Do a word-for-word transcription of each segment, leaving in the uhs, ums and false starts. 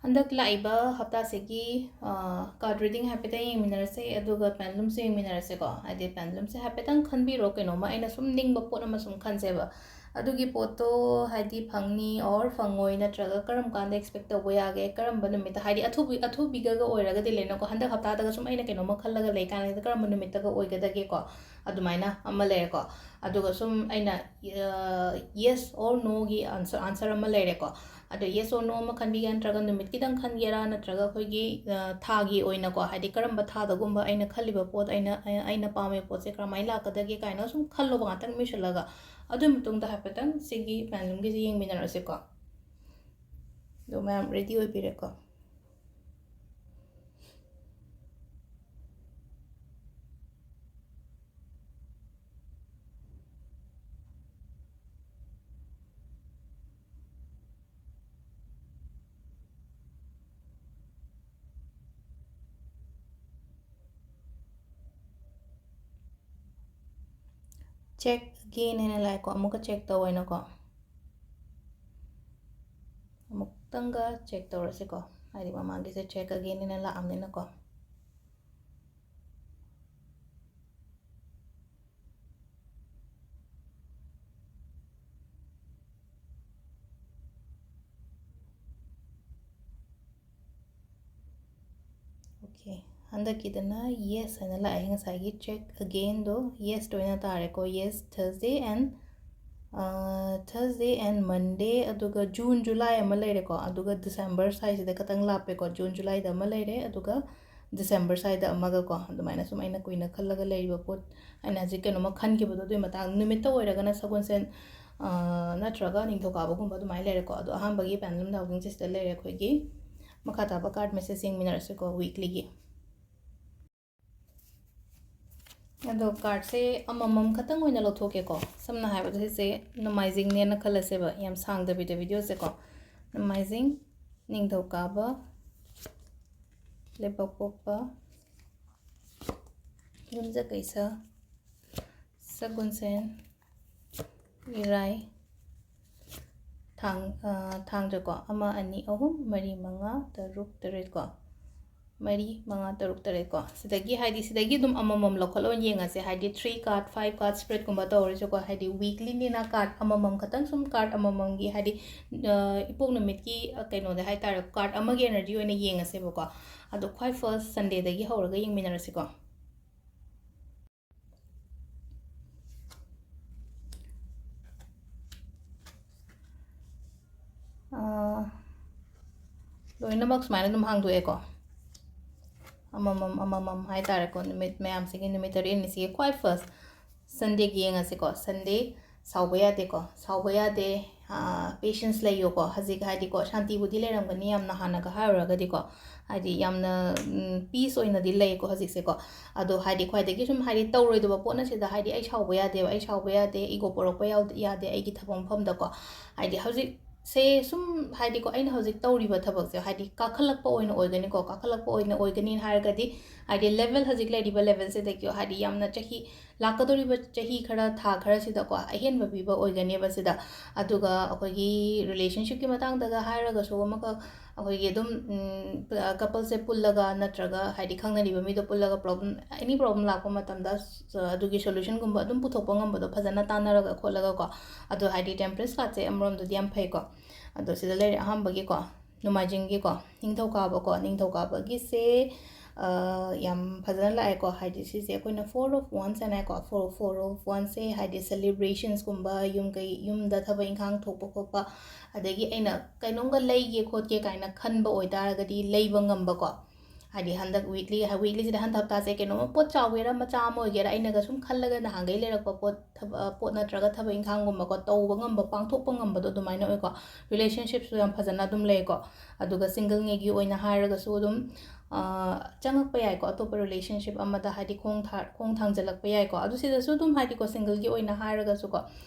ꯍꯟꯗꯛ ꯂꯥꯛꯏꯕ ꯍꯞꯇꯥꯁꯤꯒꯤ, ꯑ, card reading ꯍꯥꯏꯐꯦꯠꯇꯪ ꯌꯦꯡꯃꯤꯟꯅꯔꯁꯦ, ꯑꯗꯨꯒ pendulumꯁꯨ ꯌꯦꯡꯃꯤꯟꯅꯔꯁꯦꯀꯣ꯫ ꯍꯥꯏꯗꯤ pendulumꯁꯦ ꯍꯥꯏꯐꯦꯠꯇꯪ ꯈꯟꯕꯤꯔꯣ, ꯀꯩꯅꯣꯝꯃ ꯑꯩꯅ ꯁꯨꯝ ꯅꯤꯡꯕ ꯄꯣꯠ ꯑꯃ ꯁꯨꯝ ꯈꯟꯁꯦꯕ꯫ ꯑꯗꯨꯒꯤ ꯄꯣꯠꯇꯣ ꯍꯥꯏꯗꯤ ꯐꯪꯅꯤ or ꯐꯪꯉꯣꯏ, ꯅꯠꯇ꯭ꯔꯒ ꯀꯔꯝ ꯀꯥꯟꯗ expect ꯇꯧꯕ ꯌꯥꯒꯦ, ꯀꯔꯝꯕ ꯅꯨꯃꯤꯠꯇ, ꯍꯥꯏꯗꯤ ꯑꯊꯨꯕꯤ-, ꯑꯊꯨꯕꯤꯒꯒ ꯑꯣꯏꯔꯒꯗꯤ ꯂꯩꯅꯀꯣ, ꯍꯟꯗꯛ ꯍꯞꯇꯥꯗꯒ ꯁꯨꯝ ꯑꯩꯅ ꯀꯩꯅꯣꯝꯃ ꯈꯜꯂꯒ ꯂꯩꯀꯥꯟꯗ ꯀꯔꯝꯕ ꯅꯨꯃꯤꯠꯇꯒ ꯑꯣꯏꯒꯗꯒꯦꯀꯣ, ꯑꯗꯨꯃꯥꯏꯅ ꯑꯃ ꯂꯩꯔꯦꯀꯣ꯫ ꯑꯗꯨꯒ ꯁꯨꯝ ꯑꯩꯅ, ꯑ, yes or noꯒꯤ answer, answer ꯑꯃ ꯂꯩꯔꯦꯀꯣ꯫ ꯑꯗꯣ yes or no ꯑꯃ ꯈꯟꯕꯤꯒꯦ, ꯅꯠꯇ꯭ꯔꯒ ꯅꯨꯃꯤꯠꯀꯤꯗꯪ ꯈꯟꯒꯦꯔꯥ, ꯅꯠꯇ꯭ꯔꯒ ꯑꯩꯈꯣꯏꯒꯤ, ꯑ, ꯊꯥꯒꯤ ꯑꯣꯏꯅꯀꯣ, ꯍꯥꯏꯗꯤ ꯀꯔꯝꯕ ꯊꯥꯗꯒꯨꯝꯕ ꯑꯩꯅ ꯈꯜꯂꯤꯕ ꯄꯣꯠ, ꯑꯩꯅ, ꯑꯩ-, ꯑꯩꯅ ꯄꯥꯝꯃꯤꯕ ꯄꯣꯠꯁꯦ ꯀꯔꯝꯍꯥꯏꯅ ꯂꯥꯛꯀꯗꯒꯦ ꯀꯥꯏꯅ ꯁꯨꯝ ꯈꯜꯂꯣꯕ ꯉꯥꯛꯇꯪ ꯃꯨꯏꯁꯜꯂꯒ꯫ ꯑꯗꯨꯒꯤ ꯃꯇꯨꯡꯗ ꯍꯥꯏꯐꯦꯠꯇꯪ ꯁꯤꯒꯤ pendulumꯒꯤꯁꯦ ꯌꯦꯡꯃꯤꯟꯅꯔꯁꯤꯀꯣ꯫ ꯑꯗꯣ ꯃꯌꯥꯝ ready ꯑꯣꯏꯕꯤꯔꯦꯀꯣ? Check again ꯍꯥꯏꯅ ꯂꯥꯛꯑꯦꯀꯣ, ꯑꯃꯨꯛꯀ check ꯇꯧ ꯍꯥꯏꯅꯀꯣ꯫ ꯑꯃꯨꯛꯇꯪꯒ check ꯇꯧꯔꯁꯤꯀꯣ, ꯍꯥꯏꯗꯤ ꯃꯃꯥꯡꯒꯤꯁꯦ check again ꯍꯥꯏꯅ ꯂꯥꯛꯑꯕꯅꯤꯅꯀꯣ꯫ Okay, ꯍꯟꯗꯛꯀꯤꯗꯅ yes ꯍꯥꯏꯅ ꯂꯥꯛꯑꯦ, ꯉꯁꯥꯏꯒꯤ check againꯗꯣ yes ꯂꯣꯏꯅ ꯇꯥꯔꯦꯀꯣ꯫ Yes, Thursday and, ꯑ, Thursday and Monday, ꯑꯗꯨꯒ June, July ꯑꯃ ꯂꯩꯔꯦꯀꯣ, ꯑꯗꯨꯒ December ꯁ꯭ꯋꯥꯏꯁꯤꯗ ꯈꯇꯪ ꯂꯥꯞꯄꯦꯀꯣ꯫ June, Julyꯗ ꯑꯃ ꯂꯩꯔꯦ, ꯑꯗꯨꯒ December ꯁ꯭ꯋꯥꯏꯗ ꯑꯃꯒꯀꯣ, ꯑꯗꯨꯃꯥꯏꯅ ꯁꯨꯝ ꯑꯩꯅ ꯀꯨꯏꯅ ꯈꯜꯂꯒ ꯂꯩꯔꯤꯕ ꯄꯣꯠ, ꯑꯩꯅ ꯍꯧꯖꯤꯛ ꯀꯩꯅꯣꯝꯃ ꯈꯟꯈꯤꯕꯗꯣ, ꯑꯗꯨꯒꯤ ꯃꯇꯥꯡ, ꯅꯨꯃꯤꯠꯇ ꯑꯣꯏꯔꯒꯅ ꯁꯒꯣꯜꯁꯦꯟ, ꯑ, ꯅꯠꯇ꯭ꯔꯒ ꯅꯤꯡꯊꯧꯀꯥꯕꯒꯨꯝꯕ ꯑꯗꯨꯃꯥꯏꯅ ꯂꯩꯔꯦꯀꯣ꯫ ꯑꯗꯣ ꯑꯍꯥꯟꯕꯒꯤ pendulum ꯗꯥꯎꯖꯤꯡꯁꯦ ꯁꯤꯗ ꯂꯩꯔꯦ ꯑꯩꯈꯣꯏꯒꯤ꯫ ꯃꯈꯥ ꯇꯥꯕ card message ꯌꯦꯡꯃꯤꯟꯅꯔꯁꯤꯀꯣ, weeklyꯒꯤ꯫ ꯑꯗꯣ cardꯁꯦ ꯑꯃꯃꯝ ꯈꯛꯇꯪ ꯑꯣꯏꯅ ꯂꯧꯊꯣꯛꯀꯦꯀꯣ꯫ ꯁꯝꯅ ꯍꯥꯏꯔꯕꯗ ꯁꯤꯁꯦ ꯅꯣꯡꯃꯥꯏꯖꯤꯡꯅꯦꯅ ꯈꯜꯂꯁꯦꯕ, ꯌꯥꯝ ꯁꯥꯡꯗꯕꯤꯗ videoꯁꯦꯀꯣ꯫ ꯅꯣꯡꯃꯥꯏꯖꯤꯡ, ꯅꯤꯡꯊꯧꯀꯥꯕ, ꯂꯩꯕꯥꯛꯄꯣꯛꯄ, ꯌꯨꯝꯖꯀꯩꯁ, ꯁꯒꯣꯜꯁꯦꯟ, ꯏꯔꯥꯏ, ꯊꯥꯡ ꯊꯥꯡꯖꯀꯣ, ꯑꯃ, ꯑꯅꯤ, ꯑꯍꯨꯝ, ꯃꯔꯤ, ꯃꯉꯥ, ꯇꯔꯨꯛ, ꯇꯔꯦꯠꯀꯣ, ꯃꯔꯤ, ꯃꯉꯥ, ꯇꯔꯨꯛ, ꯇꯔꯦꯠꯀꯣ, ꯁꯤꯗꯒꯤ, ꯍꯥꯏꯗꯤ, ꯁꯤꯗꯒꯤ ꯑꯗꯨꯝ ꯑꯃꯃꯝ ꯂꯧꯈꯠꯂꯒ ꯌꯦꯡꯉꯁꯦ, ꯍꯥꯏꯗꯤ, three card, five card spreadꯀꯨꯝꯕ ꯇꯧꯔꯁꯨꯀꯣ, ꯍꯥꯏꯗꯤ, weeklyꯅꯤꯅ card ꯑꯃꯃꯝ ꯈꯛꯇꯪ, ꯁꯨꯝ card ꯑꯃꯃꯝꯒꯤ, ꯍꯥꯏꯗꯤ, ꯏꯄꯣꯛ ꯅꯨꯃꯤꯠꯀꯤ, ꯀꯩꯅꯣꯗ ꯍꯥꯏꯇꯥꯔꯦ, card ꯑꯃꯒꯤ energy ꯑꯣꯏꯅ ꯌꯦꯡꯉꯁꯦꯕꯀꯣ꯫ ꯑꯗꯣ ꯈ꯭ꯋꯥꯏ first Sundayꯗꯒꯤ ꯍꯧꯔꯒ ꯌꯦꯡꯃꯤꯟꯅꯔꯁꯤꯀꯣ꯫ ꯑꯥ, ꯂꯣꯏꯅꯃꯛ ꯁꯨꯃꯥꯏꯅ ꯑꯗꯨꯝ ꯍꯥꯡꯗꯣꯛꯑꯦꯀꯣ, ꯑꯃꯃꯝ ꯑꯃꯃꯝ ꯍꯥꯏꯇꯥꯔꯦꯀꯣ, ꯅꯨꯃꯤꯠ ꯃꯌꯥꯝꯁꯤꯒꯤ, ꯅꯨꯃꯤꯠ ꯇꯔꯦꯠꯅꯤꯁꯤꯒꯤ ꯈ꯭ꯋꯥꯏ first Sundayꯒꯤ ꯌꯦꯡꯉꯁꯤꯀꯣ꯫ Sunday, ꯁꯥꯎꯕ ꯌꯥꯗꯦꯀꯣ, ꯁꯥꯎꯕ ꯌꯥꯗꯦ꯫ Patience ꯂꯩꯌꯣꯀꯣ꯫ ꯍꯧꯖꯤꯛ, ꯍꯥꯏꯗꯤꯀꯣ, ꯁꯥꯟꯇꯤꯕꯨꯗꯤ ꯂꯩꯔꯝꯒꯅꯤ, ꯌꯥꯝꯅ ꯍꯥꯟꯅꯒ ꯍꯥꯏꯔꯨꯔꯒꯗꯤꯀꯣ, ꯍꯥꯏꯗꯤ, ꯌꯥꯝꯅ peace ꯑꯣꯏꯅꯗꯤ ꯂꯩꯀꯣ ꯍꯧꯖꯤꯛꯁꯦꯀꯣ꯫ ꯑꯗꯣ, ꯍꯥꯏꯗꯤ, ꯈ꯭ꯋꯥꯏꯗꯒꯤ ꯁꯨꯝ, ꯍꯥꯏꯗꯤ, ꯇꯧꯔꯣꯏꯗꯕ ꯄꯣꯠꯅ ꯁꯤꯗ, ꯍꯥꯏꯗꯤ, ꯑꯩ ꯁꯥꯎꯕ ꯌꯥꯗꯦꯕ, ꯑꯩ ꯁꯥꯎꯕ ꯌꯥꯗꯦ, ego ꯄꯣꯔꯛꯄ ꯌꯥꯎ-, ꯌꯥꯗꯦ ꯑꯩꯒꯤ ꯊꯕꯛ ꯃꯐꯝꯗꯀꯣ꯫ ꯍꯥꯏꯗꯤ, ꯍꯧꯖꯤꯛꯁꯦ ꯁꯨꯝ, ꯍꯥꯏꯗꯤꯀꯣ, ꯑꯩꯅ ꯍꯧꯖꯤꯛ ꯇꯧꯔꯤꯕ ꯊꯕꯛꯁꯦ, ꯍꯥꯏꯗꯤ, ꯀꯥꯈꯠꯂꯛꯄ ꯑꯣꯏꯅ ꯑꯣꯏꯒꯅꯤꯀꯣ, ꯀꯥꯈꯠꯂꯛꯄ ꯑꯣꯏꯅ ꯑꯣꯏꯒꯅꯤꯅ ꯍꯥꯏꯔꯒꯗꯤ, ꯍꯥꯏꯗꯤ, level, ꯍꯧꯖꯤꯛ ꯂꯩꯔꯤꯕ levelꯁꯤꯗꯒꯤ, ꯍꯥꯏꯗꯤ, ꯌꯥꯝꯅ ꯆꯍꯤ, ꯂꯥꯛꯀꯗꯧꯔꯤꯕ ꯆꯍꯤ ꯈꯔ, ꯊꯥ ꯈꯔꯁꯤꯗꯀꯣ, ꯑꯍꯦꯟꯕ ꯄꯤꯕ ꯑꯣꯏꯒꯅꯦꯕ ꯁꯤꯗ꯫ ꯑꯗꯨꯒ ꯑꯩꯈꯣꯏꯒꯤ relationshipꯀꯤ ꯃꯇꯥꯡꯗꯒ ꯍꯥꯏꯔꯒꯁꯨ, ꯑꯃꯈꯛ ꯑꯩꯈꯣꯏꯒꯤ ꯑꯗꯨꯝ, ꯎꯝ, coupleꯁꯦ ꯄꯨꯜꯂꯒ, ꯅꯠꯇ꯭ꯔꯒ, ꯍꯥꯏꯗꯤ, ꯈꯪꯅꯔꯤꯕ ꯃꯤꯗꯣ ꯄꯨꯜꯂꯒ, problem, any problem ꯂꯥꯛꯄ ꯃꯇꯝꯗ, ꯑ, ꯑꯗꯨꯒꯤ solutionꯒꯨꯝꯕ ꯑꯗꯨꯝ ꯄꯨꯊꯣꯛꯄ ꯉꯝꯕꯗꯣ, ꯐꯖꯅ ꯇꯥꯟꯅꯔꯒ ꯈꯣꯠꯂꯒꯀꯣ꯫ ꯑꯗꯣ, ꯍꯥꯏꯗꯤ, Temperance cardꯁꯦ ꯑꯃꯔꯣꯝꯗꯗꯤ ꯌꯥꯝ ꯐꯩꯀꯣ꯫ ꯑꯗꯣ, ꯁꯤꯗ ꯂꯩꯔꯦ ꯑꯍꯥꯟꯕꯒꯤꯀꯣ, ꯅꯣꯡꯃꯥꯏꯖꯤꯡꯒꯤꯀꯣ, ꯅꯤꯡꯊꯧꯀꯥꯕꯀꯣ, ꯅꯤꯡꯊꯧꯀꯥꯕꯒꯤꯁꯦ, ꯑ, ꯌꯥꯝ ꯐꯖꯅ ꯂꯥꯛꯑꯦꯀꯣ꯫ ꯍꯥꯏꯗꯤ, ꯁꯤꯁꯦ ꯑꯩꯈꯣꯏꯅ Four of Wands ꯍꯥꯏꯅ ꯍꯥꯏꯀꯣ, Four, Four of Wandsꯁꯦ, ꯍꯥꯏꯗꯤ, celebrationsꯀꯨꯝꯕ, ꯌꯨꯝ ꯀꯩ, ꯌꯨꯝꯗ ꯊꯕꯛ ꯏꯪꯈꯥꯡ ꯊꯣꯛꯄ ꯈꯣꯠꯄ, ꯑꯗꯒꯤ ꯑꯩꯅ ꯀꯩꯅꯣꯝꯒ ꯂꯩꯒꯦ ꯈꯣꯠꯀꯦ ꯀꯥꯏꯅ ꯈꯟꯕ ꯑꯣꯏꯇꯥꯔꯒꯗꯤ, ꯂꯩꯕ ꯉꯝꯕꯀꯣ꯫ ꯍꯥꯏꯗꯤ, ꯍꯟꯗꯛ weekly, ꯍꯥ-, weeklyꯁꯤꯗ, ꯍꯟꯗꯛ ꯍꯞꯇꯥꯁꯦ ꯀꯩꯅꯣꯝꯃ, ꯄꯣꯠ ꯆꯥꯎꯒꯦꯔꯥ ꯃꯆꯥ ꯑꯃ ꯑꯣꯏꯒꯦꯔꯥ, ꯑꯩꯅꯒ ꯁꯨꯝ ꯈꯜꯂꯒ ꯅꯍꯥꯟꯈꯩ ꯂꯩꯔꯛꯄ ꯄꯣꯠ, ꯊꯕ-, ꯄꯣꯠ ꯅꯠꯇ꯭ꯔꯒ ꯊꯕꯛ ꯏꯪꯈꯥꯡꯒꯨꯝꯕꯀꯣ, ꯇꯧꯕ ꯉꯝꯕ, ꯄꯥꯡꯊꯣꯛꯄ ꯉꯝꯕꯗꯣ ꯑꯗꯨꯃꯥꯏꯅ ꯑꯣꯏꯀꯣ꯫ Relationshipꯁꯨ ꯌꯥꯝ ꯐꯖꯅ ꯑꯗꯨꯝ ꯂꯩꯀꯣ꯫ ꯑꯗꯨꯒ singleꯉꯩꯒꯤ ꯑꯣꯏꯅ ꯍꯥꯏꯔꯒꯁꯨ ꯑꯗꯨꯝ, ꯑ, ꯆꯪꯉꯛꯄ ꯌꯥꯏꯀꯣ, ꯑꯇꯣꯞꯄ relationship ꯑꯃꯗ, ꯍꯥꯏꯗꯤ, ꯈꯣꯡ ꯊꯥ-, ꯈꯣꯡ ꯊꯥꯡꯖꯜꯂꯛꯄ ꯌꯥꯏꯀꯣ꯫ ꯑꯗꯨ ꯁꯤꯗꯁꯨ ꯑꯗꯨꯝ, ꯍꯥꯏꯗꯤꯀꯣ, singleꯒꯤ ꯑꯣꯏꯅ ꯍꯥꯏꯔꯒꯁꯨꯀꯣ,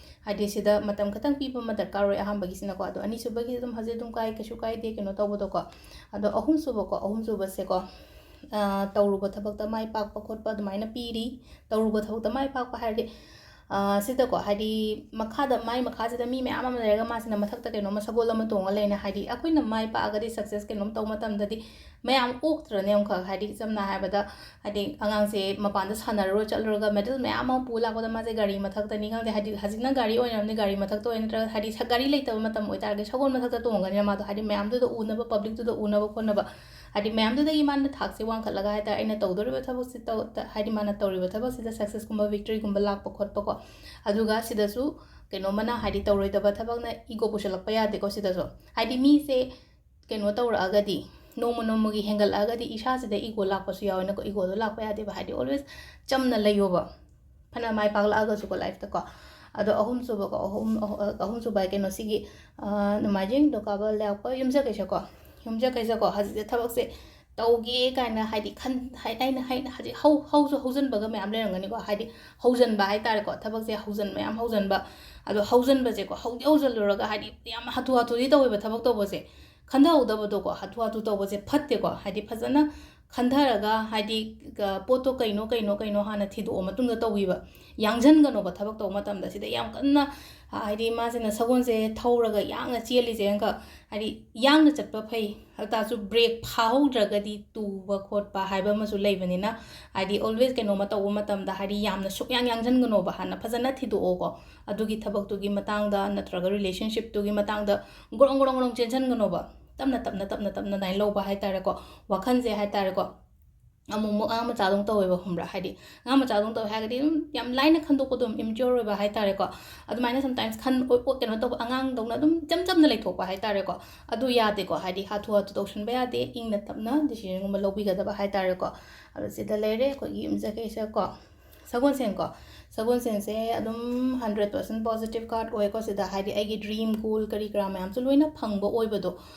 ꯍꯥꯏꯗꯤ, ꯁꯤꯗ ꯃꯇꯝ ꯈꯤꯇꯪ ꯄꯤꯕ ꯑꯃ ꯗꯔꯀꯥꯔ ꯑꯣꯏ, ꯑꯍꯥꯟꯕꯒꯤꯁꯤꯅꯀꯣ꯫ ꯑꯗꯣ, ꯑꯅꯤꯁꯨꯕꯒꯤ ꯑꯗꯨꯝ ꯍꯧꯖꯤꯛ ꯑꯗꯨꯝ ꯀꯥꯏ, ꯀꯩꯁꯨ ꯀꯥꯏꯗꯦ, ꯀꯩꯅꯣ ꯇꯧꯕꯗꯣꯀꯣ꯫ ꯑꯗꯣ, ꯑꯍꯨꯝꯁꯨꯕꯀꯣ, ꯑꯍꯨꯝꯁꯨꯕꯁꯦꯀꯣ, ꯑ, ꯇꯧꯔꯨꯕ ꯊꯕꯛꯇ ꯃꯥꯏ ꯄꯥꯛꯄ ꯈꯣꯠꯄ ꯑꯗꯨꯃꯥꯏꯅ ꯄꯤꯔꯤ꯫ ꯇꯧꯔꯨꯕ ꯊꯕꯛꯇ ꯃꯥꯏ ꯄꯥꯛꯄ ꯍꯥꯏꯔꯗꯤ, ꯁꯤꯗꯀꯣ, ꯍꯥꯏꯗꯤ ꯃꯈꯥꯗ, ꯃꯥꯏ ꯃꯈꯥꯁꯤꯗ ꯃꯤ ꯃꯌꯥꯝ ꯑꯃ ꯂꯩꯔꯒ ꯃꯥꯁꯤꯅ ꯃꯊꯛꯇ ꯀꯩꯅꯣꯝꯃ ꯁꯒꯣꯜ ꯑꯃ ꯇꯣꯡꯉ ꯂꯩꯅ, ꯍꯥꯏꯗꯤ ꯑꯩꯈꯣꯏꯅ ꯃꯥꯏ ꯄꯥꯛꯑꯒꯗꯤ, ꯁꯛꯁꯦꯁ ꯀꯩꯅꯣꯝ ꯇꯧꯕ ꯃꯇꯝꯗꯗꯤ ꯃꯌꯥꯝ ꯑꯣꯛꯇ꯭ꯔꯅꯦ? ꯑꯃꯈꯛ, ꯍꯥꯏꯗꯤ ꯁꯝꯅ ꯍꯥꯏꯔꯕꯗ, ꯍꯥꯏꯗꯤ ꯑꯉꯥꯡꯁꯦ ꯃꯄꯥꯟꯗ ꯁꯥꯟꯅꯔꯨꯔ ꯆꯠꯂꯨꯔꯒ ꯃꯦꯗꯜ ꯃꯌꯥꯝ ꯑꯃ ꯄꯨ ꯂꯥꯛꯄꯗ ꯃꯥꯁꯦ ꯒꯥꯔꯤ ꯃꯊꯛꯇꯅꯤ ꯈꯪꯗꯦ, ꯍꯥꯏꯗꯤ ꯍꯧꯖꯤꯛꯅ ꯒꯥꯔꯤ ꯑꯣꯏꯅꯔꯕꯅꯤ, ꯒꯥꯔꯤ ꯃꯊꯛꯇ ꯑꯣꯏꯅ, ꯅꯠꯇ꯭ꯔꯒ ꯍꯥꯏꯗꯤ ꯁ-, ꯒꯥꯔꯤ ꯂꯩꯇꯕ ꯃꯇꯝ ꯑꯣꯏꯇꯥꯔꯒꯗꯤ ꯁꯒꯣꯜ ꯃꯊꯛꯇ ꯇꯣꯡꯉꯒꯅꯤꯅ ꯃꯥꯗꯣ, ꯍꯥꯏꯗꯤ ꯃꯌꯥꯝꯗꯨꯗ ꯎꯅꯕ, ꯄꯕ꯭ꯂꯤꯛꯇꯨꯗ ꯎꯅꯕ ꯈꯣꯠꯅꯕ, ꯍꯥꯏꯗꯤ ꯃꯌꯥꯝꯗꯨꯗꯒꯤ ꯃꯥꯅ ꯊꯥꯛꯁꯦ ꯋꯥꯡꯈꯠꯂꯒ ꯍꯥꯏꯇꯥꯔꯦ, ꯑꯩꯅ ꯇꯧꯗꯣꯔꯤꯕ ꯊꯕꯛꯁꯤ ꯇꯧ-, ꯇ-, ꯍꯥꯏꯗꯤ ꯃꯥꯅ ꯇꯧꯔꯤꯕ ꯊꯕꯛꯁꯤꯗ ꯁꯛꯁꯦꯁꯀꯨꯝꯕ, ꯚꯤꯛꯇ꯭ꯔꯤꯒꯨꯝꯕ ꯂꯥꯛꯄ ꯈꯣꯠꯄꯀꯣ꯫ ꯑꯗꯨꯒ ꯁꯤꯗꯁꯨ ꯀꯩꯅꯣꯝꯃꯅ, ꯍꯥꯏꯗꯤ ꯇꯧꯔꯣꯏꯗꯕ ꯊꯕꯛꯅ ꯏꯒꯣ ꯄꯨꯁꯜꯂꯛꯄ ꯌꯥꯗꯦꯀꯣ꯫ ꯁꯤꯗꯁꯨ ꯍꯥꯏꯗꯤ ꯃꯤꯁꯦ ꯀꯩꯅꯣ ꯇꯧꯔꯛꯑꯒꯗꯤ, ꯅꯣꯡꯃ ꯅꯣꯡꯃꯒꯤ ꯍꯦꯟꯒꯠꯂꯛꯑꯒꯗꯤ ꯏꯁꯥꯁꯤꯗ ꯏꯒꯣ ꯂꯥꯛꯄꯁꯨ ꯌꯥꯎꯋꯦꯅꯀꯣ꯫ ꯏꯒꯣꯗꯣ ꯂꯥꯛꯄ ꯌꯥꯗꯦꯕ, ꯍꯥꯏꯗꯤ ꯑꯣꯜꯋꯦꯁ ꯆꯝꯅ ꯂꯩꯌꯣꯕ, ꯐꯅ ꯃꯥꯏ ꯄꯥꯛꯂꯛꯑꯒꯁꯨꯀꯣ ꯂꯥꯏꯐꯇꯀꯣ꯫ ꯑꯗꯣ ꯑꯍꯨꯝꯁꯨꯕꯀꯣ, ꯑꯍꯨꯝ, ꯑꯍꯨꯝꯁꯨꯕ ꯍꯥꯏ ꯀꯩꯅꯣꯁꯤꯒꯤ, ꯑ, ꯅꯣꯡꯃꯥꯏꯖꯤꯡ, ꯅꯤꯡꯊꯧꯀꯥꯕ, ꯂꯩꯕꯥꯛꯄꯣꯛꯄ, ꯌꯨꯝꯁꯀꯩꯁꯀꯣ꯫ ꯌꯨꯝꯁꯀꯩꯁꯀꯣ, ꯍꯧꯖꯤꯛꯁꯦ ꯊꯕꯛꯁꯦ ꯇꯧꯒꯦ ꯀꯥꯏꯅ, ꯍꯥꯏꯗꯤ ꯈꯟ-, ꯍꯥꯏ-, ꯑꯩꯅ ꯍꯥꯏ-, ꯍꯧꯖꯤꯛ ꯍꯧ-, ꯍꯧꯁꯨ ꯍꯧꯖꯤꯟꯕꯒ ꯃꯌꯥꯝ ꯂꯩꯔꯝꯒꯅꯤꯀꯣ, ꯍꯥꯏꯗꯤ ꯍꯧꯖꯤꯟꯕ ꯍꯥꯏꯇꯥꯔꯦꯀꯣ, ꯊꯕꯛꯁꯦ ꯍꯧꯖꯤꯟ-, ꯃꯌꯥꯝ ꯍꯧꯖꯤꯟꯕ꯫ ꯑꯗꯣ ꯍꯧꯖꯤꯟꯕꯁꯦꯀꯣ, ꯍꯧꯗꯤ ꯍꯧꯖꯤꯜꯂꯨꯔꯒ, ꯍꯥꯏꯗꯤ ꯌꯥꯝ ꯍꯥꯊꯨ ꯍꯥꯊꯨꯗꯤ ꯇꯧꯋꯦꯕ ꯊꯕꯛ ꯇꯧꯕꯁꯦ, ꯈꯟꯊꯍꯧꯗꯕꯗꯣꯀꯣ, ꯍꯥꯊꯨ ꯍꯥꯊꯨ ꯇꯧꯕꯁꯦ ꯐꯠꯇꯦꯀꯣ꯫ ꯍꯥꯏꯗꯤ ꯐꯖꯅ ꯈꯟꯊꯔꯒ, ꯍꯥꯏꯗꯤ, ꯀ-, ꯄꯣꯠꯇꯣ ꯀꯩꯅꯣ, ꯀꯩꯅꯣ, ꯀꯩꯅꯣ ꯍꯥꯟꯅ ꯊꯤꯗꯣꯛꯑ ꯃꯇꯨꯡꯗ ꯇꯧꯕꯤꯕ꯫ ꯌꯥꯡꯁꯤꯟꯒꯅꯣꯕ ꯊꯕꯛ ꯇꯧꯕ ꯃꯇꯝꯗ꯫ ꯁꯤꯗ ꯌꯥꯝ ꯀꯟꯅ, ꯍꯥꯏꯗꯤ ꯃꯥꯁꯤꯅ ꯁꯒꯣꯜꯁꯦ ꯊꯧꯔꯒ ꯌꯥꯡꯅ ꯆꯦꯜꯂꯤꯁꯦ ꯑꯃꯈꯛ, ꯍꯥꯏꯗꯤ ꯌꯥꯡꯅ ꯆꯠꯄ ꯐꯩ, ꯑꯗꯨ ꯇꯥꯔꯁꯨ ꯕ꯭ꯔꯦꯛ ꯐꯥꯍꯧꯗ꯭ꯔꯒꯗꯤ ꯇꯨꯕ ꯈꯣꯠꯄ ꯍꯥꯏꯕ ꯑꯃꯁꯨ ꯂꯩꯕꯅꯤꯅ, ꯍꯥꯏꯗꯤ ꯑꯣꯜꯋꯦꯁ ꯀꯩꯅꯣꯝꯃ ꯇꯧꯕ ꯃꯇꯝꯗ, ꯍꯥꯏꯗꯤ ꯌꯥꯝꯅ ꯁꯨꯛꯌꯥꯡ ꯌꯥꯡꯁꯤꯟꯒꯅꯣꯕ, ꯍꯥꯟꯅ ꯐꯖꯅ ꯊꯤꯗꯣꯛꯑꯣꯀꯣ꯫ ꯑꯗꯨꯒꯤ ꯊꯕꯛꯇꯨꯒꯤ ꯃꯇꯥꯡꯗ ꯅꯠꯇ꯭ꯔꯒ ꯔꯤꯂꯦꯁꯟꯁꯤꯞꯇꯨꯒꯤ ꯃꯇꯥꯡꯗ ꯒ꯭ꯔꯣꯡ ꯒ꯭ꯔꯣꯡ ꯒ꯭ꯔꯣꯡ ꯆꯦꯟꯁꯤꯟꯒꯅꯣꯕ꯫ ꯇꯞꯅ, ꯇꯞꯅ, ꯇꯞꯅ, ꯇꯞꯅ ꯑꯗꯨꯃꯥꯏꯅ ꯂꯧꯕ ꯍꯥꯏꯇꯥꯔꯦꯀꯣ꯫ ꯋꯥꯈꯜꯁꯦ ꯍꯥꯏꯇꯥꯔꯦꯀꯣ, ꯑꯃꯨꯛ ꯑꯃꯨꯛ ꯑꯉꯥꯡ ꯃꯆꯥꯗꯧꯅ ꯇꯧꯋꯦꯕ, ꯈꯪꯕ꯭ꯔꯥ? ꯍꯥꯏꯗꯤ ꯑꯉꯥꯡ ꯃꯆꯥꯗꯧꯅ ꯇꯧꯋꯦ ꯍꯥꯏꯔꯒꯗꯤ ꯑꯗꯨꯝ ꯌꯥꯝ ꯂꯥꯏꯅ ꯈꯟꯗꯣꯛꯄꯗꯣ, ꯑꯗꯨꯝ ꯏꯝꯃꯦꯆ꯭ꯌꯣꯔ ꯑꯣꯏꯕ ꯍꯥꯏꯇꯥꯔꯦꯀꯣ꯫ ꯑꯗꯨꯃꯥꯏꯅ ꯁꯝꯇꯥꯏꯝꯁ ꯈꯟ-, ꯑꯣ-, ꯑꯣ-, ꯀꯩꯅꯣ ꯇꯧꯕ, ꯑꯉꯥꯡꯗꯧꯅ ꯑꯗꯨꯝ ꯏꯆꯝ ꯆꯝꯅ ꯂꯩꯊꯣꯛꯄ ꯍꯥꯏꯇꯥꯔꯦꯀꯣ꯫ ꯑꯗꯨ ꯌꯥꯗꯦꯀꯣ, ꯍꯥꯏꯗꯤ ꯍꯥꯊꯨ ꯍꯥꯊꯨ ꯇꯧꯁꯟꯕ ꯌꯥꯗꯦ, ꯏꯪꯅ ꯇꯞꯅ ꯗꯤꯁꯤꯖꯟꯒꯨꯝꯕ ꯂꯧꯕꯤꯒꯗꯕ ꯍꯥꯏꯇꯥꯔꯦꯀꯣ꯫ ꯑꯗꯣ ꯁꯤꯗ ꯂꯩꯔꯦ ꯑꯩꯈꯣꯏꯒꯤ ꯌꯨꯝꯁꯀꯩꯁꯀꯣ꯫ ꯁꯒꯣꯜꯁꯦꯟꯀꯣ, ꯁꯒꯣꯜꯁꯦꯟꯁꯦ ꯑꯗꯨꯝ ꯍꯟꯗ꯭ꯔꯦꯠ ꯄꯥꯔꯁꯦꯟ ꯄꯣꯖꯤꯇꯤꯚ ꯀꯥꯔꯗ ꯑꯣꯏꯀꯣ꯫ ꯁꯤꯗ ꯍꯥꯏꯗꯤ ꯑꯩꯒꯤ ꯗ꯭ꯔꯤꯝ, ꯒꯣꯜ, ꯀꯔꯤ ꯀꯔꯥ ꯃꯌꯥꯝꯁꯨ ꯂꯣꯏꯅ ꯐꯪꯕ ꯑꯣꯏꯕꯗꯣ꯫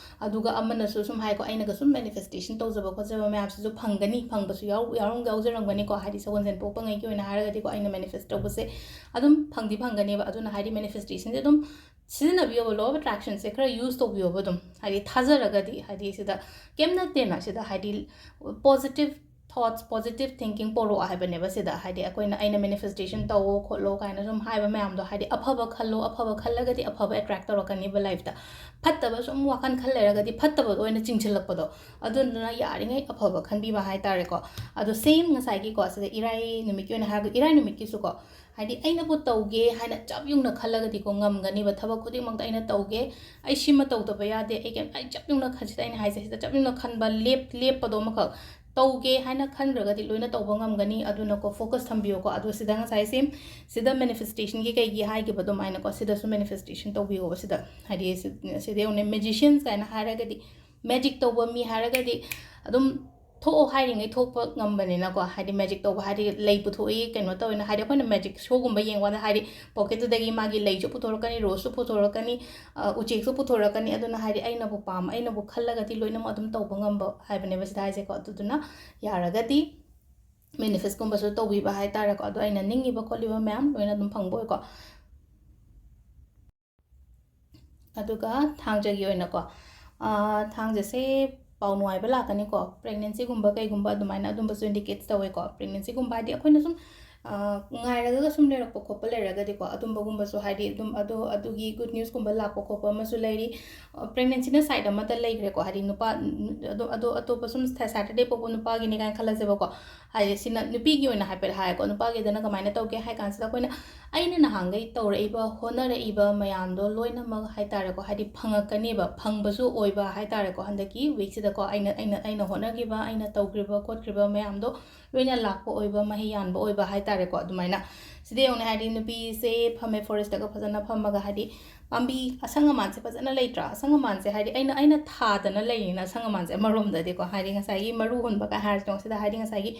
ꯑꯗꯨꯒ ꯑꯃꯅꯁꯨ ꯁꯨꯝ ꯍꯥꯏꯀꯣ, ꯑꯩꯅꯒ ꯁꯨꯝ ꯃꯦꯅꯤꯐꯦꯁꯇꯦꯁꯟ ꯇꯧꯖꯕ ꯈꯣꯠꯆꯕ ꯃꯌꯥꯝꯁꯤꯁꯨ ꯐꯪꯒꯅꯤ, ꯐꯪꯕꯁꯨ ꯌꯥꯎ-, ꯌꯥꯎꯔꯝ-, ꯌꯥꯎꯖꯔꯝꯒꯅꯤꯀꯣ꯫ ꯍꯥꯏꯗꯤ ꯁꯒꯣꯜꯁꯦꯟ ꯄꯣꯛꯄꯉꯩꯒꯤ ꯑꯣꯏꯅ ꯍꯥꯏꯔꯒꯗꯤꯀꯣ, ꯑꯩꯅ ꯃꯦꯅꯤꯐꯦꯁ ꯇꯧꯕꯁꯦ ꯑꯗꯨꯝ ꯐꯪꯗꯤ ꯐꯪꯒꯅꯦꯕ꯫ ꯑꯗꯨꯅ ꯍꯥꯏꯗꯤ ꯃꯦꯅꯤꯐꯦꯁꯇꯦꯁꯟꯁꯦ ꯑꯗꯨꯝ ꯁꯤꯖꯤꯟꯅꯕꯤꯌꯣꯕ, law of attraction ꯁꯦ ꯈꯔ ꯌꯨꯁ ꯇꯧꯕꯤꯌꯣꯕ ꯑꯗꯨꯝ, ꯍꯥꯏꯗꯤ ꯊꯥꯖꯔꯒꯗꯤ꯫ ꯍꯥꯏꯗꯤ ꯁꯤꯗ ꯀꯩꯝ ꯅꯠꯇꯦꯅ, ꯁꯤꯗ ꯍꯥꯏꯗꯤ ꯄꯣꯖꯤꯇꯤꯚ thoughts, positive thinking ꯄꯣꯔꯛꯑꯣ ꯍꯥꯏꯕꯅꯦꯕ ꯁꯤꯗ꯫ ꯍꯥꯏꯗꯤ ꯑꯩꯈꯣꯏꯅ, ꯑꯩꯅ manifestation ꯇꯧꯋꯣ ꯈꯣꯠꯂꯣ ꯀꯥꯏꯅ ꯁꯨꯝ ꯍꯥꯏꯕ ꯃꯌꯥꯝꯗꯣ, ꯍꯥꯏꯗꯤ ꯑꯐꯕ ꯈꯜꯂꯣ, ꯑꯐꯕ ꯈꯜꯂꯒꯗꯤ ꯑꯐꯕ attract ꯇꯧꯔꯛꯀꯅꯤꯕ lifeꯇ꯫ ꯐꯠꯇꯕ ꯁꯨꯝ ꯋꯥꯈꯜ ꯈꯜ ꯂꯩꯔꯒꯗꯤ ꯐꯠꯇꯕꯗꯣ ꯑꯣꯏꯅ ꯆꯤꯡꯁꯤꯜꯂꯛꯄꯗꯣ, ꯑꯗꯨꯗꯨꯅ ꯌꯥꯔꯤꯉꯩ ꯑꯐꯕ ꯈꯟꯕꯤꯕ ꯍꯥꯏꯇꯥꯔꯦꯀꯣ꯫ ꯑꯗꯣ same ꯉꯁꯥꯏꯒꯤꯀꯣ, ꯁꯤꯗ ꯏꯔꯥꯏ ꯅꯨꯃꯤꯠꯀꯤ ꯑꯣꯏꯅ ꯍꯥꯏꯔꯒ, ꯏꯔꯥꯏ ꯅꯨꯃꯤꯠꯀꯤꯁꯨꯀꯣ, ꯍꯥꯏꯗꯤ ꯑꯩꯅꯕꯨ ꯇꯧꯒꯦ ꯍꯥꯏꯅ ꯆꯞ ꯌꯨꯡꯅ ꯈꯜꯂꯒꯗꯤꯀꯣ, ꯉꯝꯒꯅꯤꯕ꯫ ꯊꯕꯛ ꯈꯨꯗꯤꯡꯃꯛꯇ ꯑꯩꯅ ꯇꯧꯒꯦ, ꯑꯩ ꯁꯤꯃ ꯇꯧꯗꯕ ꯌꯥꯗꯦ, ꯑꯩ ꯀꯩꯝ, ꯑꯩ ꯆꯞ ꯌꯨꯡꯅ ꯈꯟ-, ꯁꯤꯗ ꯑꯩꯅ ꯍꯥꯏꯁꯦ, ꯁꯤꯗ ꯆꯞ ꯌꯨꯡꯅ ꯈꯟꯕ, ꯂꯦꯞ-, ꯂꯦꯞꯄꯗꯣ ꯑꯃꯈꯛ, ꯇꯧꯒꯦ ꯍꯥꯏꯅ ꯈꯟꯈ꯭ꯔꯒꯗꯤ ꯂꯣꯏꯅ ꯇꯧꯕ ꯉꯝꯒꯅꯤ꯫ ꯑꯗꯨꯅꯀꯣ, focus ꯊꯝꯕꯤꯌꯣꯀꯣ꯫ ꯑꯗꯣ ꯁꯤꯗ ꯉꯁꯥꯏ same, ꯁꯤꯗ manifestationꯒꯤ ꯀꯩꯒꯤ ꯍꯥꯏꯈꯤꯕ ꯑꯗꯨꯃꯥꯏꯅꯀꯣ, ꯁꯤꯗꯁꯨ manifestation ꯇꯧꯕꯤꯌꯣꯕ꯫ ꯁꯤꯗ ꯍꯥꯏꯗꯤ ꯁꯤ-, ꯁꯤꯗ ꯌꯦꯡꯉꯨꯅꯦ, magicians ꯀꯥꯏꯅ ꯍꯥꯏꯔꯒꯗꯤ, magic ꯇꯧꯕ ꯃꯤ ꯍꯥꯏꯔꯒꯗꯤ ꯑꯗꯨꯝ ꯊꯣꯛꯑꯣ ꯍꯥꯏꯔꯤꯉꯩ ꯊꯣꯛꯄ ꯉꯝꯕꯅꯤꯅꯀꯣ꯫ ꯍꯥꯏꯗꯤ magic ꯇꯧꯕ ꯍꯥꯏꯗꯤ ꯂꯩ ꯄꯨꯊꯣꯛꯏ, ꯀꯩꯅꯣ ꯇꯧꯋꯦꯅ, ꯍꯥꯏꯗꯤ ꯑꯩꯈꯣꯏꯅ magic showꯒꯨꯝꯕ ꯌꯦꯡꯕ ꯀꯥꯟꯗ, ꯍꯥꯏꯗꯤ pocketꯇꯨꯗꯒꯤ ꯃꯥꯒꯤ ꯂꯩꯁꯨ ꯄꯨꯊꯣꯔꯛꯀꯅꯤ, roseꯁꯨ ꯄꯨꯊꯣꯔꯛꯀꯅꯤ, ꯑ, ꯎꯆꯦꯛꯁꯨ ꯄꯨꯊꯣꯔꯛꯀꯅꯤ꯫ ꯑꯗꯨꯅ ꯍꯥꯏꯗꯤ ꯑꯩꯅꯕꯨ ꯄꯥꯝ-, ꯑꯩꯅꯕꯨ ꯈꯜꯂꯒꯗꯤ ꯂꯣꯏꯅꯃꯛ ꯑꯗꯨꯝ ꯇꯧꯕ ꯉꯝꯕ ꯍꯥꯏꯕꯅꯦꯕ ꯁꯤꯗ ꯍꯥꯏꯁꯦꯀꯣ꯫ ꯑꯗꯨꯗꯨꯅ ꯌꯥꯔꯒꯗꯤ manifestꯀꯨꯝꯕꯁꯨ ꯇꯧꯕꯤꯕ ꯍꯥꯏꯇꯥꯔꯦꯀꯣ꯫ ꯑꯗꯣ ꯑꯩꯅ ꯅꯤꯡꯉꯤꯕ ꯈꯣꯠꯂꯤꯕ ꯃꯌꯥꯝ ꯂꯣꯏꯅ ꯑꯗꯨꯝ ꯐꯪꯕ ꯑꯣꯏꯀꯣ꯫ ꯑꯗꯨꯒ ꯊꯥꯡꯖꯒꯤ ꯑꯣꯏꯅꯀꯣ, ꯑꯥ, ꯊꯥꯡꯖꯁꯦ ꯄꯥꯎ ꯅꯨꯡꯉꯥꯏꯕ ꯂꯥꯛꯀꯅꯤꯀꯣ꯫ Pregnancyꯒꯨꯝꯕ ꯀꯩꯒꯨꯝꯕ ꯑꯗꯨꯃꯥꯏꯅ ꯑꯗꯨꯝꯕꯁꯨ indicate ꯇꯧꯋꯦꯀꯣ꯫ Pregnancyꯒꯨꯝꯕ ꯍꯥꯏꯗꯤ ꯑꯩꯈꯣꯏꯅ ꯁꯨꯝ, ꯑꯥ, ꯉꯥꯏꯔꯒ ꯁꯨꯝ ꯂꯩꯔꯛꯄ ꯈꯣꯠꯄ ꯂꯩꯔꯒꯗꯤꯀꯣ, ꯑꯗꯨꯝꯕꯒꯨꯝꯕꯁꯨ ꯍꯥꯏꯗꯤ ꯑꯗꯨꯝ ꯑꯗꯣ, ꯑꯗꯨꯒꯤ good newsꯀꯨꯝꯕ ꯂꯥꯛꯄ ꯈꯣꯠꯄ ꯑꯃꯁꯨ ꯂꯩꯔꯤ꯫ ꯑ, pregnancyꯅ side ꯑꯃꯗ ꯂꯩꯈ꯭ꯔꯦꯀꯣ꯫ ꯍꯥꯏꯗꯤ ꯅꯨꯄꯥ, ꯎꯝ, ꯑꯗꯣ, ꯑꯗꯣ ꯑꯇꯣꯞꯄ ꯁꯨꯝ Sa-, Saturday ꯄꯣꯛꯄ ꯅꯨꯄꯥꯒꯤꯅꯤ ꯀꯥꯏꯅ ꯈꯜꯂꯁꯦꯕꯀꯣ꯫ ꯍꯥꯏꯗꯤ ꯁꯤꯅ ꯅꯨꯄꯤꯒꯤ ꯑꯣꯏꯅ ꯍꯥꯏꯐꯦꯠ ꯍꯥꯏꯔꯦꯀꯣ꯫ ꯅꯨꯄꯥꯒꯤꯗꯅ ꯀꯃꯥꯏꯅ ꯇꯧꯒꯦ ꯍꯥꯏ ꯀꯥꯟꯁꯤꯗ, ꯑꯩꯈꯣꯏꯅ, ꯑꯩꯅ ꯅꯍꯥꯟꯈꯩ ꯇꯧꯔꯛꯏꯕ, ꯍꯣꯠꯅꯔꯛꯏꯕ ꯃꯌꯥꯝꯗꯣ ꯂꯣꯏꯅꯃꯛ ꯍꯥꯏꯇꯥꯔꯦꯀꯣ, ꯍꯥꯏꯗꯤ ꯐꯪꯉꯛꯀꯅꯦꯕ, ꯐꯪꯕꯁꯨ ꯑꯣꯏꯕ ꯍꯥꯏꯇꯥꯔꯦꯀꯣ꯫ ꯍꯟꯗꯛꯀꯤ weekꯁꯤꯗꯀꯣ, ꯑꯩꯅ, ꯑꯩꯅ, ꯑꯩꯅ ꯍꯣꯠꯅꯈꯤꯕ, ꯑꯩꯅ ꯇꯧꯈ꯭ꯔꯤꯕ ꯈꯣꯠꯈ꯭ꯔꯤꯕ ꯃꯌꯥꯝꯗꯣ ꯂꯣꯏꯅ ꯂꯥꯛꯄ ꯑꯣꯏꯕ, ꯃꯍꯩ ꯌꯥꯟꯕ ꯑꯣꯏꯕ ꯍꯥꯏꯇꯥꯔꯦꯀꯣ꯫ ꯑꯗꯨꯃꯥꯏꯅ ꯁꯤꯗ ꯌꯦꯡꯉꯨꯅꯦ, ꯍꯥꯏꯗꯤ ꯅꯨꯄꯤꯁꯦ ꯐꯝꯃꯦ forestꯇꯒ ꯐꯖꯅ ꯐꯝꯃꯒ, ꯍꯥꯏꯗꯤ ꯄꯥꯝꯕꯤ ꯑꯁꯪ ꯑꯃꯥꯟꯁꯦ ꯐꯖꯅ ꯂꯩꯇ꯭ꯔꯥ? ꯑꯁꯪ ꯑꯃꯥꯟꯁꯦ ꯍꯥꯏꯗꯤ ꯑꯩꯅ, ꯑꯩꯅ ꯊꯥꯗꯅ ꯂꯩꯔꯤꯅ ꯑꯁꯪ ꯑꯃꯥꯟꯁꯦ ꯑꯃꯔꯣꯝꯗꯗꯤꯀꯣ꯫ ꯍꯥꯏꯗꯤ ꯉꯁꯥꯏꯒꯤ ꯃꯔꯨ ꯍꯨꯟꯕ ꯀꯥꯏ ꯍꯥꯏꯔꯁꯤ ꯌꯦꯡꯉꯣ ꯁꯤꯗ, ꯍꯥꯏꯗꯤ ꯉꯁꯥꯏꯒꯤ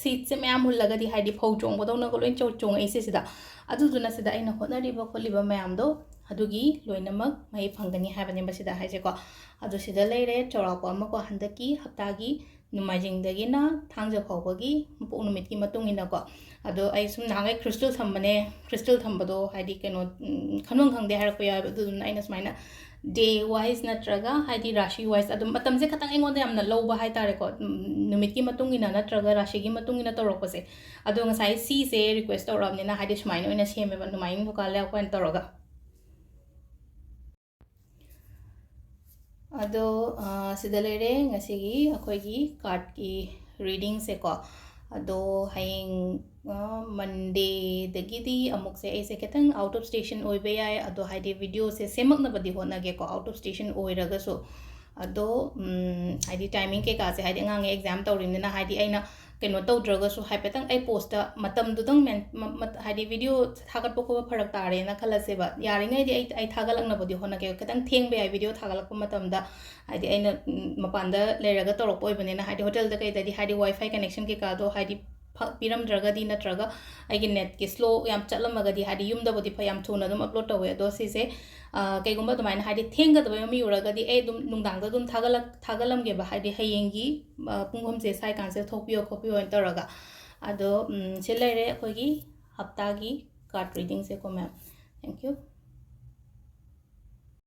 seedꯁꯦ ꯃꯌꯥꯝ ꯍꯨꯜꯂꯒꯗꯤ ꯍꯥꯏꯗꯤ ꯐꯧ ꯆꯣꯡꯕꯗꯧꯅꯒ ꯂꯣꯏ ꯆꯣ-, ꯆꯣꯡꯉꯛꯏꯁꯦ ꯁꯤꯗ꯫ ꯑꯗꯨꯗꯨꯅ ꯁꯤꯗ ꯑꯩꯅ ꯍꯣꯠꯅꯔꯤꯕ ꯈꯣꯠꯂꯤꯕ ꯃꯌꯥꯝꯗꯣ ꯑꯗꯨꯒꯤ ꯂꯣꯏꯅꯃꯛ ꯃꯍꯩ ꯐꯪꯒꯅꯤ ꯍꯥꯏꯕꯅꯦꯕ ꯁꯤꯗ ꯍꯥꯏꯁꯦꯀꯣ꯫ ꯑꯗꯣ ꯁꯤꯗ ꯂꯩꯔꯦ ꯆꯥꯎꯔꯥꯛꯄ ꯑꯃꯀꯣ, ꯍꯟꯗꯛꯀꯤ ꯍꯞꯇꯥꯒꯤ ꯅꯣꯡꯃꯥꯏꯖꯤꯡꯗꯒꯤꯅ ꯊꯥꯡꯖ ꯐꯥꯎꯕꯒꯤ ꯃꯄꯣꯛ ꯅꯨꯃꯤꯠꯀꯤ ꯃꯇꯨꯡ ꯏꯟꯅꯀꯣ꯫ ꯑꯗꯣ ꯑꯩ ꯁꯨꯝ ꯅꯍꯥꯟꯈꯩ crystal ꯊꯝꯕꯅꯦ, crystal ꯊꯝꯕꯗꯣ ꯍꯥꯏꯗꯤ ꯀꯩꯅꯣ, ꯎꯝ, ꯈꯟꯐꯝ ꯈꯪꯗꯦ ꯍꯥꯏꯔꯛꯄ ꯌꯥꯎꯋꯦꯕ꯫ ꯑꯗꯨꯗꯨꯅ ꯑꯩꯅ ꯁꯨꯃꯥꯏꯅ day wise ꯅꯠꯇ꯭ꯔꯒ ꯍꯥꯏꯗꯤ ꯔꯥꯁꯤ wise ꯑꯗꯨꯝ ꯃꯇꯝꯁꯦ ꯈꯇꯪ ꯑꯩꯉꯣꯟꯗ ꯌꯥꯝꯅ ꯂꯧꯕ ꯍꯥꯏꯇꯥꯔꯦꯀꯣ, ꯎꯝ, ꯅꯨꯃꯤꯠꯀꯤ ꯃꯇꯨꯡ ꯏꯟꯅ ꯅꯠꯇ꯭ꯔꯒ ꯔꯥꯁꯤꯒꯤ ꯃꯇꯨꯡ ꯏꯟꯅ ꯇꯧꯔꯛꯄꯁꯦ꯫ ꯑꯗꯣ ꯉꯁꯥꯏ ꯁꯤꯁꯦ request ꯇꯧꯔꯛꯑꯕꯅꯤꯅ ꯍꯥꯏꯗꯤ ꯁꯨꯃꯥꯏꯅ ꯑꯣꯏꯅ ꯁꯦꯝꯃꯦꯕ, ꯅꯣꯡꯃꯥꯏꯖꯤꯡ ꯊꯧꯀꯥꯜ ꯂꯩꯕꯥꯛꯄꯣꯛꯄ ꯑꯣꯏꯅ ꯇꯧꯔꯒ꯫ ꯑꯗꯣ, ꯑ, ꯁꯤꯗ ꯂꯩꯔꯦ ꯉꯁꯤꯒꯤ ꯑꯩꯈꯣꯏꯒꯤ cardꯀꯤ readingꯁꯦꯀꯣ꯫ ꯑꯗꯣ ꯍꯌꯦꯡ, ꯑ, Mondayꯗꯒꯤꯗꯤ ꯑꯃꯨꯛꯁꯦ ꯑꯩꯁꯦ ꯈꯤꯇꯪ out of station ꯑꯣꯏꯕ ꯌꯥꯏ꯫ ꯑꯗꯣ ꯍꯥꯏꯗꯤ videoꯁꯦ ꯁꯦꯝꯃꯛꯅꯕꯗꯤ ꯍꯣꯠꯅꯒꯦꯀꯣ, out of station ꯑꯣꯏꯔꯒꯁꯨ꯫ ꯑꯗꯣ, ꯎꯝ, ꯍꯥꯏꯗꯤ timing ꯀꯩꯀꯥꯁꯦ ꯍꯥꯏꯗꯤ ꯑꯉꯥꯡꯉꯩ exam ꯇꯧꯔꯤꯕꯅꯤꯅ ꯍꯥꯏꯗꯤ ꯑꯩꯅ ꯀꯩꯅꯣ ꯇꯧꯗ꯭ꯔꯒꯁꯨ ꯍꯥꯏꯐꯦꯠꯇꯪ ꯑꯩ postꯇ ꯃꯇꯝꯗꯨꯗꯪ men-, ꯃ-, ꯃ-, ꯍꯥꯏꯗꯤ video ꯊꯥꯒꯠꯄ ꯈꯣꯠꯄ ꯐꯔꯛ ꯇꯥꯔꯦꯅ ꯈꯜꯂꯁꯦꯕ, ꯌꯥꯔꯤꯉꯩꯗꯤ ꯑꯩ, ꯑꯩ ꯊꯥꯒꯠꯂꯛꯅꯕꯗꯤ ꯍꯣꯠꯅꯒꯦ꯫ ꯈꯤꯇꯪ ꯊꯦꯡꯕ ꯌꯥꯏ video ꯊꯥꯒꯠꯂꯛꯄ ꯃꯇꯝꯗ, ꯍꯥꯏꯗꯤ ꯑꯩꯅ, ꯎꯝ, ꯃꯄꯥꯟꯗ ꯂꯩꯔꯒ ꯇꯧꯔꯛꯄ ꯑꯣꯏꯕꯅꯤꯅ, ꯍꯥꯏꯗꯤ hotelꯗ ꯀꯩꯗꯗꯤ ꯍꯥꯏꯗꯤ WiFi connection ꯀꯩꯀꯥꯗꯣ ꯍꯥꯏꯗꯤ ꯐ-, ꯄꯤꯔꯝꯗ꯭ꯔꯒꯗꯤ ꯅꯠꯇ꯭ꯔꯒ ꯑꯩꯒꯤ netꯀꯤ slow ꯌꯥꯝ ꯆꯠꯂꯝꯃꯒꯗꯤ, ꯍꯥꯏꯗꯤ ꯌꯨꯝꯗꯕꯨꯗꯤ ꯐ-, ꯌꯥꯝ ꯊꯨꯅ ꯑꯗꯨꯝ upload ꯇꯧꯋꯦ꯫ ꯑꯗꯣ ꯁꯤꯁꯦ, ꯑ, ꯀꯩꯒꯨꯝꯕ ꯑꯗꯨꯃꯥꯏꯅ ꯍꯥꯏꯗꯤ ꯊꯦꯡꯒꯗꯕ ꯃꯤ ꯎꯔꯒꯗꯤ ꯑꯩ ꯑꯗꯨꯝ ꯅꯨꯡꯗꯥꯡꯗ ꯑꯗꯨꯝ ꯊꯥꯒꯠꯂꯛ-, ꯊꯥꯒꯠꯂꯝꯒꯦꯕ, ꯍꯥꯏꯗꯤ ꯍꯌꯦꯡꯒꯤ, ꯑ, ꯄꯨꯡ ꯑꯍꯨꯝꯁꯦ ꯁ꯭ꯋꯥꯏ ꯀꯥꯟꯁꯤꯗ ꯊꯣꯛꯄꯤꯌꯣ ꯈꯣꯠꯄꯤꯌꯣꯅ ꯇꯧꯔꯒ꯫ ꯑꯗꯣ, ꯎꯝ, ꯁꯤ ꯂꯩꯔꯦ ꯑꯩꯈꯣꯏꯒꯤ ꯍꯞꯇꯥꯒꯤ card readingꯁꯦꯀꯣ, ma'am꯫ Thank you꯫